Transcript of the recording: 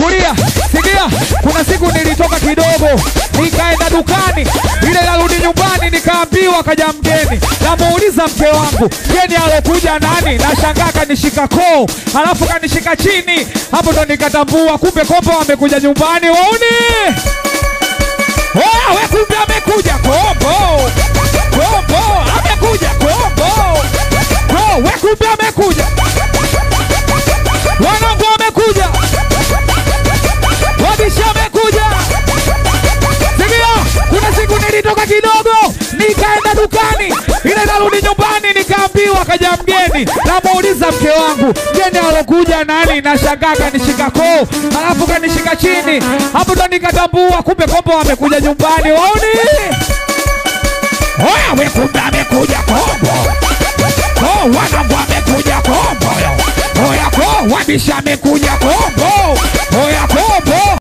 Tulia, sikia, kuna siku nilitoka kidogo nikaenda dukani, ile narudi nyumbani nikaambiwa kaja mgeni. Namuuliza mke wangu, mgeni alokuja nani? Nashangaa kanishika koo, halafu kanishika chini. Hapo ndo nikatambua kumbe Kombo amekuja nyumbani. Wauni! Oya, we kumbe amekuja Kombo. Kombo amekuja Kombo. Ko, we kumbe amekuja. Wanangu amekuja. Wabisha amekuja. Sikia, kuna siku nilitoka kidogo nikaenda dukani, ile narudi nyumbani nikaambiwa kaja mgeni. Namuuliza mke wangu, mgeni alokuja nani? Nashangaa kanishika koo, halafu kanishika chini. Hapo ndo nikatambua kumbe Kombo amekuja nyumbani. Wauni! Oya, we kumbe amekuja Kombo. Ko, wanangu amekuja Kombo. Oya, ko, wabisha amekuja Kombo.